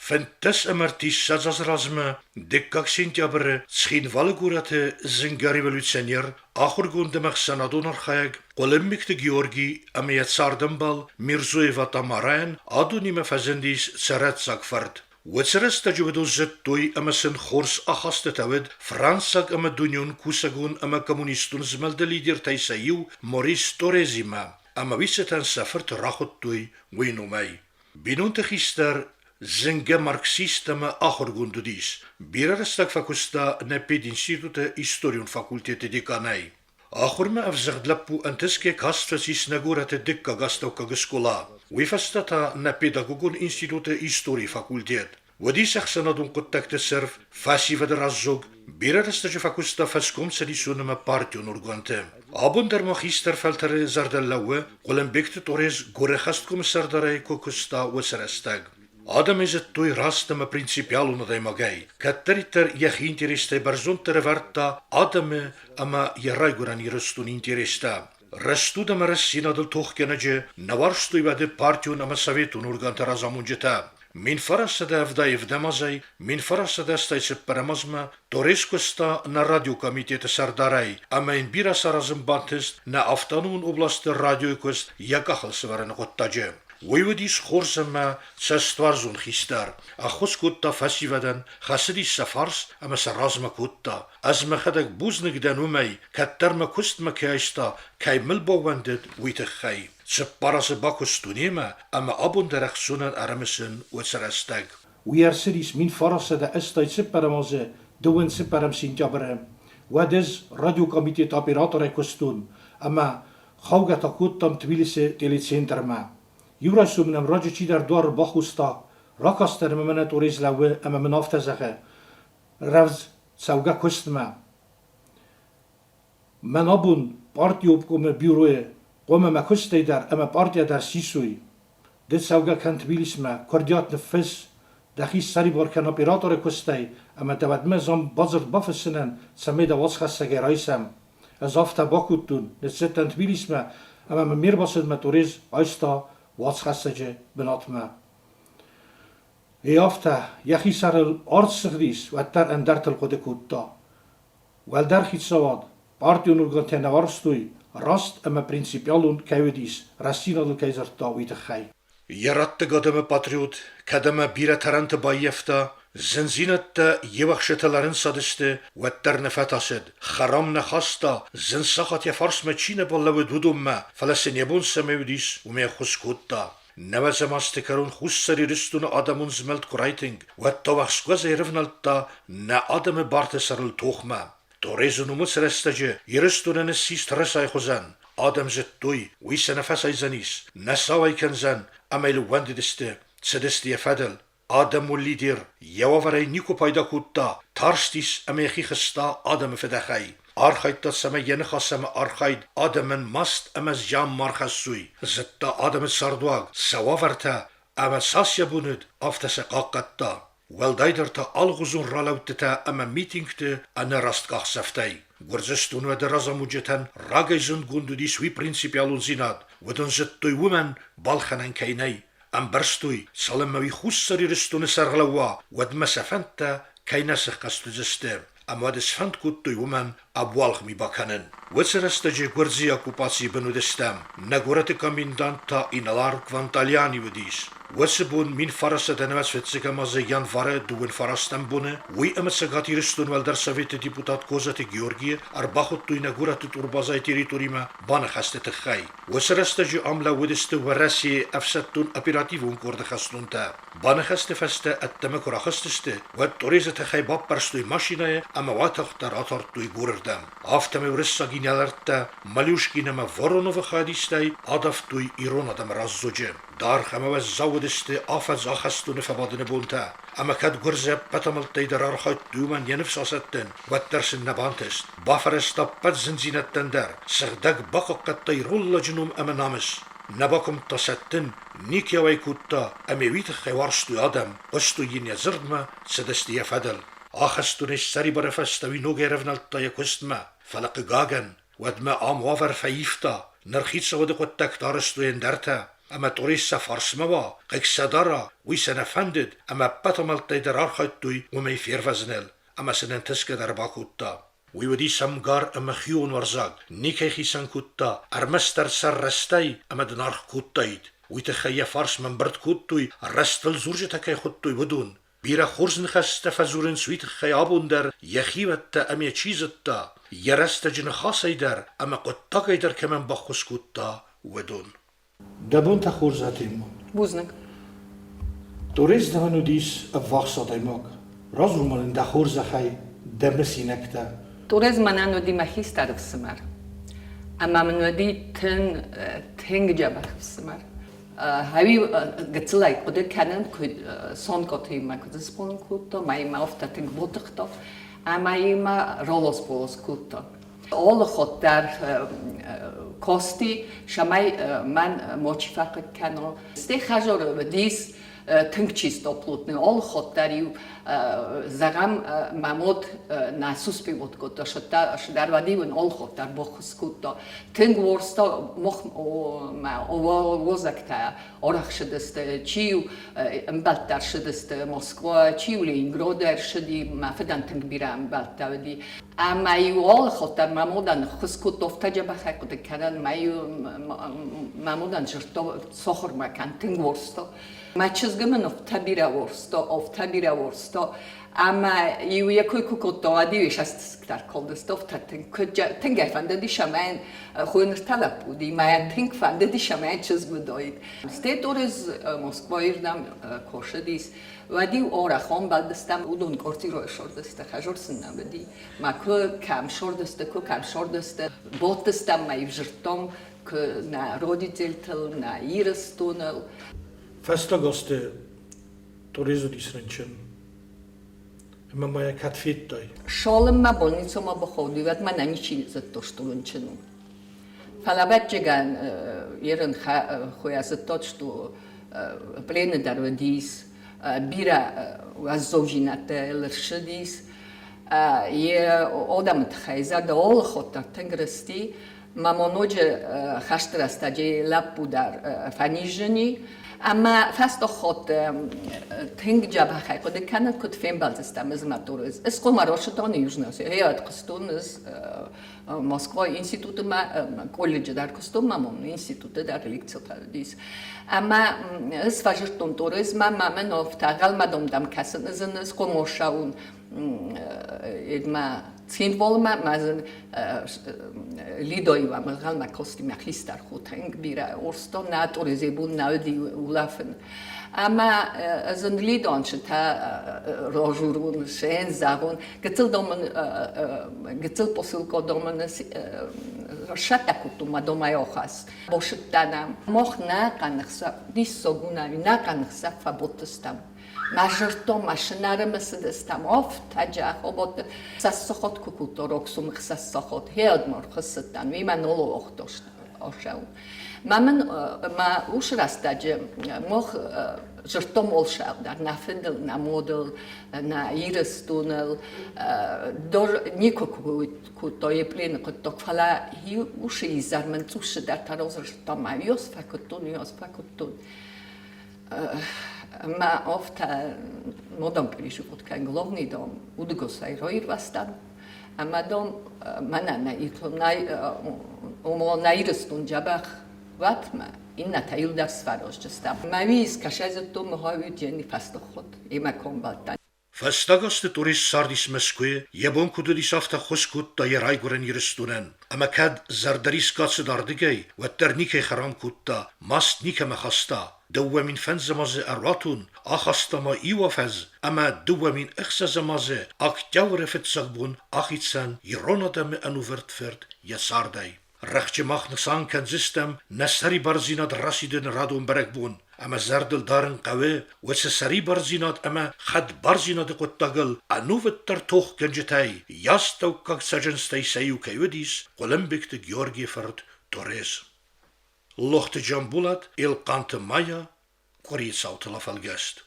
15 ӕмӕ 30 азы размӕ, дыккаг сентябры Цхинвалы горӕты зынгӕ революционер, ахуыргонд ӕмӕ ӕхсӕнадон архайӕг Хъуылымбегты Георги ӕмӕ йӕ цардӕмбал Мирзоева Тамарӕйӕн адонимӕ фӕзындис цӕрӕццаг фырт. Уыцы рӕстӕджы уыдон зыдтой ӕмӕ сын хорз ахастытӕ уыд францаг ӕмӕ дунеон кусӕгон ӕмӕ коммунистон змӕлды лидертӕй сӕ иу Морис Торезимӕ, ӕмӕ уисытӕн сӕ фырт рахуыдтой уый номӕй. Бинонты хистӕр зынгӕ марксист ӕмӕ ахуыргонд уыдис, бирӕ рӕстӕг фӕкуыста нӕ пединституты историон факультеты деканӕй. Ахуырмӕ ӕвзыгъд лӕппу ӕнтысгӕ каст фӕцис нӕ горӕты дыккаг астӕуккаг скъола, уый фӕстӕ та нӕ педагогон институты историйы факультет. Уыдис ӕхсӕнадон хъуыддӕгты сӕрф, фӕсивӕды раздзог, бирӕ рӕстӕджы фӕкуыста фӕскомцӕдисон ӕмӕ партион органты. Абон дӕр ма хистӕр фӕлтӕры зӕрдӕ лӕууы, Хъуылымбегты Торез горӕххӕсткомы сӕрдарӕй куы куыста, уыцы рӕстӕг. Адӕмӕй зыдтой раст ӕмӕ принципиалон адӕймагӕй, кӕддӕриддӕр йӕхи интерестӕй бӕрзонддӕр ӕвӕрдта адӕмы ӕмӕ йӕ райгуырӕн Ирыстоны интерестӕ. Рӕстуд ӕмӕ рӕстдзинадыл тохгӕнӕджы нӕ уарзтой уӕды партион ӕмӕ советон органты разамонджытӕ. 1977 азӕй 1984 азмӕ Торез куыста нӕ радиокомитеты сӕрдарӕй ӕмӕ йын бирӕ саразын бантыст нӕ автономон областы радиойы куыст йӕ къахыл сӕвӕрыны хъуыддаджы. Уый уыдис хорз ӕмӕ цӕстуарзон хистӕр, ӕххуыс кодта фӕсивӕдӕн, хӕцыдис сӕ фарс ӕмӕ сӕ размӕ кодта. Ӕз мӕхӕдӕг бузныг дӕн уымӕй, кӕддӕр мӕ куыстмӕ кӕй айста, кӕй мыл баууӕндыд, уый тыххӕй. Цыппар азы бакуыстон йемӕ ӕмӕ абон дӕр ӕхцонӕн ӕрымысын уыцы рӕстӕг. Уый ӕрцыдис 1984 азы дыууын цыппӕрӕм сентябры. Уӕд ӕз радиокомитеты операторӕй куыстон ӕмӕ хаугӕ та кодтам Тбилисы телецентрмӕ. Иу райсом нӕм раджы чидӕр дуар бахоста, ракастӕн ӕмӕ мӕнӕ Торез лӕууы ӕмӕ мын афтӕ зӕгъы: «Рӕвдз цӕугӕ куыстмӕ. Мӕн абон партийы обкомы бюройы хъуамӕ мӕ куыстӕй дӕр ӕмӕ партийӕ дӕр сисой. Ды цӕугӕ кӕн Тбилисмӕ, куырдиат ныффысс, дӕхи ссӕрибар кӕн операторы куыстӕй ӕмӕ дӕ уӕдмӕ зам бадзырд бафыссынӕн, цӕмӕй дӕ уацхӕссӕгӕй райсӕм. Ӕз афтӕ бакодтон, ныццыдтӕн Тбилисмӕ ӕмӕ мын ме рбацыдмӕ Торез айста уацхӕссӕджы бынатмӕ. Гъе афтӕ, йӕхи сӕрыл арц сыгъдис, уӕддӕр ӕндӕртыл хъуыды кодта. Уӕлдӕр хицауад, партион органтӕ нӕ уарзтой, раст ӕмӕ принципиалон кӕй уыдис, рӕстдзинадыл кӕй дзырдта, уый тыххӕй. Йӕ раттӕг адӕмы патриот, кӕд ӕмӕ бирӕ тӕрӕнты баййӕфта, зындзинӕдтӕ йе уӕхсчытыл ӕрынцадысты, уӕддӕр нӕ фӕтасыд, хӕрам нӕ хаста, зын сахат йӕ фарсмӕ чи нӕ балӕууыд, уыдонмӕ, фӕлӕ сын йӕ бон цӕмӕй уыдис, уымӕй ӕххуыс кодта. Нӕуӕдзӕм азты кӕрон Хуссар Ирыстоны адӕмон змӕлд куы райтынг, уӕд та уӕхскуӕзӕй рывнӕлдта нӕ адӕмы барты сӕрыл тохмӕ. Торезы номы рӕстӕджы Ирыстонӕн ссис тырысайы хуызӕн. Адӕм зыдтой, уый сӕ нӕ фӕсайдзӕнис, нӕ сауӕй кӕндзӕн, ӕмӕ йыл ууӕндыдысты, цыдысты йӕ фӕдыл. Адӕмон лидер йӕ уавӕрӕй никуы пайда кодта, тарстис ӕмӕ йӕхи хызта адӕмы фыдӕхӕй. Архайдта, цӕмӕй йӕ ныхас ӕмӕ архайд адӕмӕн маст ӕмӕ зиан ма рхӕссой, зыдта адӕмы цардуаг, сӕ уавӕртӕ ӕмӕ цас йӕ бон уыд, афтӕ сӕ хъахъхъӕдта. Уӕлдайдӕр та алыгъуызон ралӕудтытӕ ӕмӕ митингты ӕнӕраст къахдзӕфтӕй. Гуырдзыстон уӕды разамонджытӕн рагӕй зындгонд уыдис уый принципиалондзинад, уыдон зыдтой уымӕн балхӕнӕн кӕй нӕй, ӕмбӕрстой, цалынмӕ уый Хуссар Ирыстоны сӕргълӕууа, уӕдмӕ сӕ фӕндтӕ кӕй нӕ сыххӕст уыдзысты, ӕмӕ уӕд сфӕнд кодтой уымӕн ӕбуалгъ ми бакӕнын. Уыцы рӕстӕджы гуырдзыйы оккупацийы бын уыдыстӕм, нӕ горӕты комендант та инӕлар Кванталиани уыдис. Уыцы бон 1995 азы январы дыууын фарӕстӕм боны уый ӕмӕ Цӕгат Ирыстоны Уӕлдӕр Советы депутат Козаты Георгийы ӕрбахуыдтой нӕ горӕты турбазӕйы территоримӕ баныхӕсты тыххӕй. Уыцы рӕстӕджы ам лӕууыдысты Уӕрӕсейы ӕфсӕддон оперативон къорды хӕстонтӕ. Баныхӕсты фӕстӕ ӕддӕмӕ куы рахызтысты, уӕд Торезы тыхӕй баппӕрстой машинӕйы ӕмӕ уайтагъддӕр атардтой горырдӕм. Афтӕмӕй уырыссаг инӕлӕрттӕ Малюшкин ӕмӕ Вороновы хайадистӕй адавтой ирон адӕмы раздзоджы. Даргъ ӕмӕ уӕззау уыдысты афӕдз ахӕстоны фӕбадыны бонтӕ, ӕмӕ кӕд гуырдзы ӕппӕт амӕлттӕй дӕр архайдтой уымӕн йӕ ныфс асӕттын, уӕддӕр сын нӕ бантыст. Бафӕрӕзта ӕппӕт зындзинӕдтӕн дӕр, сыгъдӕг бахъахъхъӕдта ирон лӕджы ном ӕмӕ намыс. Нӕ бакуымдта сӕттын, никӕуӕй кодта ӕмӕ уый тыххӕй уарзтой адӕм, хъуыстой йын йӕ дзырдмӕ, цыдысты йӕ фӕдыл. Ахӕстонӕй ссӕрибары фӕстӕ уый ногӕй ӕрӕвнӕлдта йӕ куыстмӕ, фӕлӕ, хъыгагӕн, уӕдмӕ ам уавӕр фӕивта, ныр хицауады хъуыддӕгтӕ арӕзтой ӕндӕртӕ. Ӕмӕ Тъорес сӕ фарсмӕ уа, хъыг сӕ дара, уый сӕ нӕ фӕндыд, ӕмӕ ӕппӕт амӕлттӕй дӕр архайдтой уымӕй фервӕзыныл, ӕмӕ сын ӕнтысгӕ дӕр бакодта. Уый уыдис ӕмгар ӕмӕ хионуарзаг, никӕй хицӕн кодта, ӕрмӕстдӕр сӕ рӕстӕй ӕмӕ дын аргъ кодтаид. Уый тыххӕй йӕ фарсмӕ ӕмбырд кодтой, рӕстыл дзурджытӕ кӕй хуыдтой, уыдон. Бирӕ хорз ныхӕстӕ фӕдзурынц уый тыххӕй абон дӕр йӕхиуӕттӕ ӕмӕ чи зыдта, йӕ рӕстӕджы ныхасӕй дӕр ӕмӕ хъуыддагӕй дӕр кӕмӕн баххуыс кодта, уыдон. Дӕ бонтӕ хорз, Атеммон. Бузныг. Торез дӕуӕн уыдис ӕввахс адӕймаг. Радзур ма нын дӕ хорзӕхӕй дӕ мысинӕгтӕ. Торез мӕнӕн уыди мӕ хистӕр ӕфсымӕр. Ӕмӕ мын уыди тынг дзӕбӕх ӕфсымӕр. Ӕви гыццылӕй хъуыды кӕнын, куыд Сонкъотыимӕ куыд сбон кодтон, мӕимӕ афтӕ тынг ботыхтон ӕмӕ имӕ ролос-болос кодтон. Алы хатт дӕр касти, цӕмӕй мӕн мачи фӕхъыг кӕна. Стӕй хӕдзары уыдис тынг чистоплотный. Алы хатт дӕр-иу, зӕгъӕм, мӕ мад нӕ суспевод кодта, сдӕрвӕд-иу ын алы хатт дӕр баххуыс кодта. Тынг уарзта мах мӕ уазӕгтӕ арӕх цыдысты, чи-иу ӕмбӕлттӕ ӕрцыдысты Москва, чи-иу Ленинграды ӕрцыди, мӕ фыдӕн тынг бирӕ ӕмбӕлттӕ уыди. Ӕмӕ-иу алы хатт дӕр мӕ мадӕн ӕххуыс кодта, афтӕ дзӕбӕхӕй хъуыды кӕнын, мӕ-иу мӕ мадӕн дзырдта, сахуыр мӕ кӕн, тынг уарзта. Мӕ чызг мын афтӕ бирӕ уарзта, афтӕ бирӕ уарзта, ӕмӕ-иу йӕ кой куы кодта, уӕд-иу йӕ цӕстысыг дӕр калдысты, афтӕ тынг тынг ӕй фӕндыдис ӕмӕ йын хуыйныртӕ лӕппу уыди, мӕ йӕ тынг фӕндыдис ӕмӕ йын чызг уыдаид. Стӕй Торез Москвайы рдӕм косыдис, Уӕд-иу арӕх ӕмбӕлдыстӕм, уыдон квартирӕйы сордысты, хӕзор сын нӕ уыди. Мӕ куы кӕм сордысты, куы кӕм сордысты. Бадтыстӕм ма-иу дзырдтам куы нӕ родительтыл, нӕ Ирыстоныл. Фӕстаг азты Торез уыдис рынчын. Ӕмӕ ма йӕ кӕд федтай? Цалынмӕ больницӕмӕ бахауди, уӕдмӕ нӕ ничи зыдта, что рынчын у. Фӕлӕ ӕвӕццӕгӕн ерын хуыйӕ зыдтат, что плены дӕр уыдис, бирӕ уӕззаудзинӕдтӕ йыл ӕрцыдис. Йӕ адӕмы тыххӕй зӕрдӕ алы хатт дӕр тынг рысти. Мӕ ма ноджы хӕсты рӕстӕджы лӕппу дӕр фӕнизджын и. Ӕмӕ фӕстаг хатт тынг дзӕбӕхӕй хъуыды кӕнын, куыд фембӕлдыстӕм ӕз мӕ Торез. Ӕз Хъуымаросыдоны Южный Осетияйы куыстон ӕз Москвайы институты ма колледжы дӕр куыстон, ма мон институты дӕр лекцитӕ уыдис. Ӕмӕ ӕз фӕзырдтон Торезмӕ, мӕ мӕн афтӕ ӕнхъӕлмӕ дӕм кӕсын, ӕз ын схъомосаун едмӕ Цхинвалмӕ, мӕ зын Лидоимӕ ӕнхъӕлмӕ касти мӕ хистӕр хо тынг бирӕ уарзта, нӕ Торези бон нӕ уыди улӕфын. Ӕмӕ ӕз ын Лидончытӕ ражурон, сен зӕгъон, гыццыл домын, гыццыл посылка домын сӕттӕ кодтон мӕ домӕй ахӕсс. Босыдтӕн мах нӕ хъӕныхсӕ, диссаг у нӕ, нӕ хъӕныхсӕ фӕбадтыстӕм. Мӕ зӕрдтон машинӕры мысыдыстӕм, афтӕ джахоботты. Сӕссыхот куы кодта роксумых сӕссыхот, хеадмар хыссыдтӕн, уый мӕ ноло охтошау. Мӕ мын мӕ усы рӕстӕджы мах зырдтам олсӕлдар нӕ фыдыл, нӕ модыл, нӕ Ирыстоныл дӕр никуы кодта еплены хъуыддаг, фӕлӕ усы изӕр мын цъус цыдӕртӕ разырдта, мӕ уыйас фӕкуыдтон, уыйас фӕкуыдтон. Мӕ афтӕ модам переживут кӕн главный дом удыгосӕй раирвӕзтӕн. Ӕмӕ дом мӕнӕ нӕ нӕ Ирыстон дзӕбӕх уатмӕ, иннӕтӕ иудар сфӕраздзыстӕм. Мӕ уиз кӕсӕй зыдтон, мӕ уи фӕстыххуыд, имӕ комбӕлдтӕн. Фӕстаг азты Торез цардис Мӕскуыйы, йӕ бон куыд уыдис, афтӕ ӕххуыс кодта йӕ райгуырӕн Ирыстонӕн. Ӕмӕ кӕд зӕрдӕрисгӕ цыд ардыгӕй, уӕддӕр никӕй хӕрам кодта, маст никӕмӕ хаста. 2005 азы ӕруатон ахаста ма иу афӕдз ӕмӕ 2006 азы октябры фыццаг бон ахицӕн ирон адӕмы ӕнувыд фырт йӕ цардӕй. Рӕхджы мах нысан кӕндзыстӕм нӕ сӕрибардзинад расидыны радон бӕрӕгбон, ӕмӕ зӕрдыл дарын хъӕуы, уыцы сӕрибардзинад ӕмӕ хӕдбардзинады хъуыддагыл ӕнувыддӕр тохгӕнджытӕй йӕ астӕуккаг цӕджындзтӕй сӕ иу кӕй уыдис Хъуылымбегты Георгийы фырт Торез. Лохты Джамбулат, Елхъанты Майа, къуырийы цаутыл афӕлгӕст.